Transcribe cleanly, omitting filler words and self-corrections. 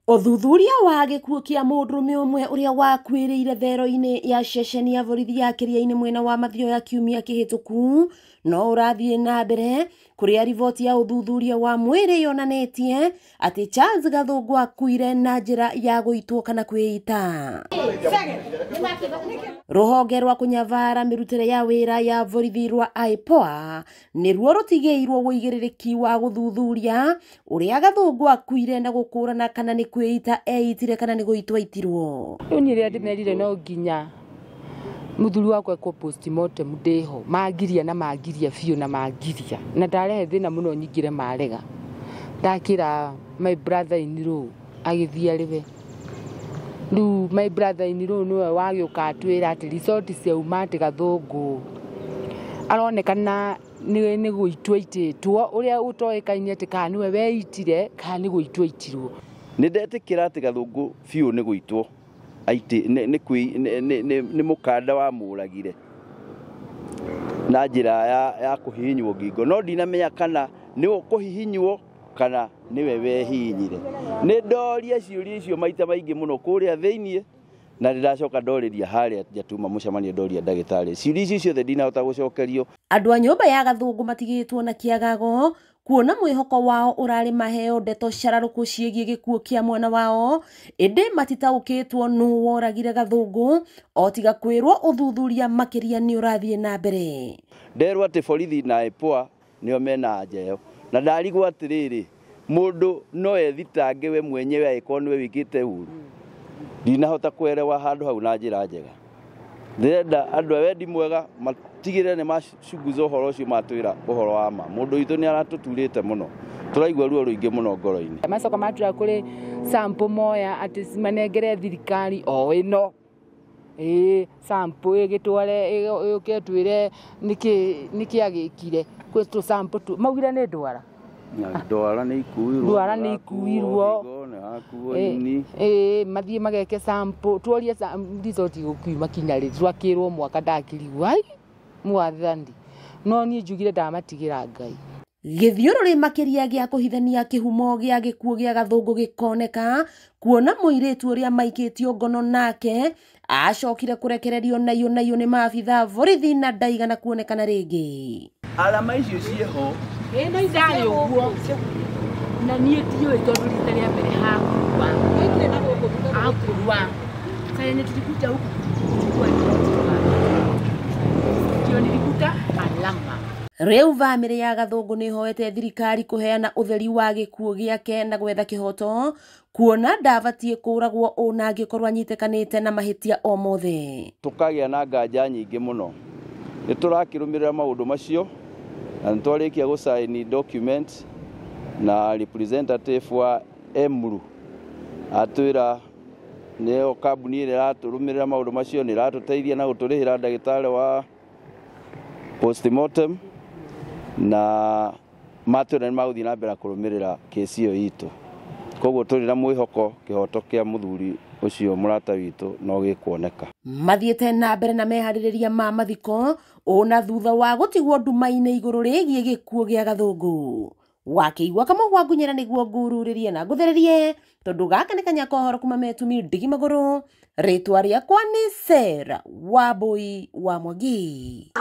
Ũthuthuria wa gĩkuũ kĩa mũndũrũme ũmwe ũrĩa wakuĩrĩire thero-inĩ ya ceceni ya borithi ya Kĩrĩa-inĩ mwena wa Mathioya kiumia kĩhĩtũku no ũrathiĩ na mbere kũrĩa riboti ya ũthuthuria wa mwĩrĩ yonanĩtie atĩ Charles Gathũngũ akuire na njĩra ya gũitwo kana kwĩita. Rũhonge rwa kũnyabara mĩrutĩre ya wĩra ya borithi rwa IPOA nĩruo rũtigĩirwo ũigĩrĩrĩki wa gũthuthuria ũrĩa Gathũngũ akuire na gũkũrana kana nĩ kwĩita eitire kana nĩ gũitwo aitirwo. Rĩu niĩ rĩrĩa ndĩmerire no nginya mũthuri wakwa ekwo postmortem ndĩho mangiria na mangiria biũ na mangiria na ndarehe thĩna mũno nyingĩre marega ndakĩra my brother in law agĩthiĩ arĩwe. Rĩu my brother in law nĩwe wagĩũka atwĩra atĩ resort ciauma atĩ Gathũngũ aronekana nĩ gũitwo aitĩtwo ũrĩa ũtoĩkaine atĩ kana nĩwe weitire kana nĩ gũitwo aitirwo. Nĩ ndetĩkĩra atĩ Gathũngũ biũ nĩ gũitwo nĩ mũkanda wamũragire na njĩra ya kũhihinywo ngingo, no ndinamenya kana nĩ kũhihinywo kana nĩwe wehihinyire. Nĩ ndoria ciũria icio maita maingĩ mũno kũrĩa thĩiniĩ na ndĩracoka ndorĩria harĩa njatuma mũcemanio ndoria ndagĩtarĩ. Ciũria icio ciothe ndinahota gũcokerio. Andũ a nyũmba ya Gathũngũ matigĩtwo na kĩagago kuona mwĩhoko wao ũrarĩ maheo ndeto cararũkũ ciĩgiĩ gĩkuũ kĩa mwana wao, ĩndĩ matitaũkĩtwo nũ woragire Gathũngũ o tiga kwĩrwo ũthuthuria makĩria nĩ ũrathiĩ na mbere. Nderwo atĩ borithi na IPOA nĩo mena anja ĩyo, na ndarigwo atĩrĩrĩ, mũndũ no ethitange we mwenyewe angĩkorwo nĩwe wĩkĩte ũru. Ndinahota kuelewa handũ hau na njĩra njega. Ndĩrenda andũ a wendi mwega matigĩrĩre nĩ macunguza ũhoro ũcio matwĩra ũhoro wa ma. Mũndũ witũ nĩ aratũturĩte mũno, tũraigua ruo rũingĩ mũno ngoro-inĩ. Macoka matwĩra kũrĩ sample moya atĩ manengere thirikari o ĩno ĩĩ sample ĩgĩtware ĩũke twĩre nĩkĩ agĩkire kwĩ tũ sample tu maugire nĩ ndwara. Ndwara nĩ ikuirwo, ndwara nĩ ikuirwo, mathiĩ mageke sample tuorie result gũkiuma kinya rĩ twakĩrwo mwaka ndakĩrigwo ai mwathani no niĩ njugire ndamatigĩra Ngai. Gĩthiũrũrĩ makĩria gĩa kũhithania kĩhumo gĩa gĩkuũ gĩa Gathũngũ gĩkoneka kuona mũirĩtu ũrĩa maikĩtio ngono nake acokire kũrekererio naiyũ naiyũ nĩ maabitha borithi na ndaigana kuonekana rĩngĩ. Alama icio ciĩho ĩno itarĩ ũguo na niĩ ndiũĩ tondũ rita rĩa mbere hakua akua sasa nilikuta huku kuchukua ripoti ndio nilikuta alama. Rĩu bamĩrĩ ya Gathũngũ nĩ ĩhoete thirikari kũheana ũtheri wa gĩkuũ gĩake na gwetha kĩhoto kuona ndabatiĩ kũragwo ũna angĩkorwo anyitĩkanĩte na mahĩtia o mothe. Tũkagĩa na nganja nyingĩ mũno, nĩ tũrakĩrũmĩrĩra maũndũ macio na nĩ twarĩkia gũcaini document na representative wa Emru atwĩra nĩyo kambuni ĩrĩa ĩratũrũmĩrĩra maũndũ macio nĩ ĩratũteithia na gũtũrĩhĩra ndagĩtarĩ wa postmortem na matwĩra nĩ magũthiĩ na mbere kũrũmĩrĩra kesi ĩyo itũ. Koguo tũrĩ na mwĩhoko kĩhoto kĩa mũthuri ũcio mũrata witũ no gĩkuoneka. Mathiĩte na mbere na meharĩrĩria ma mathiko ona thutha wa gũtigwo nduma-inĩ igũrũ rĩgiĩ gĩkuũ gĩa Gathũngũ. Wakĩigua kamau wa ngunyĩra nĩguo ngururĩrie na ngũthererie tondũ gaka nĩ kanya kohoro kuma metumi ndigi magũrũ. Rĩtwa rĩakwa nĩ Sarah Wambui wa Mwangi.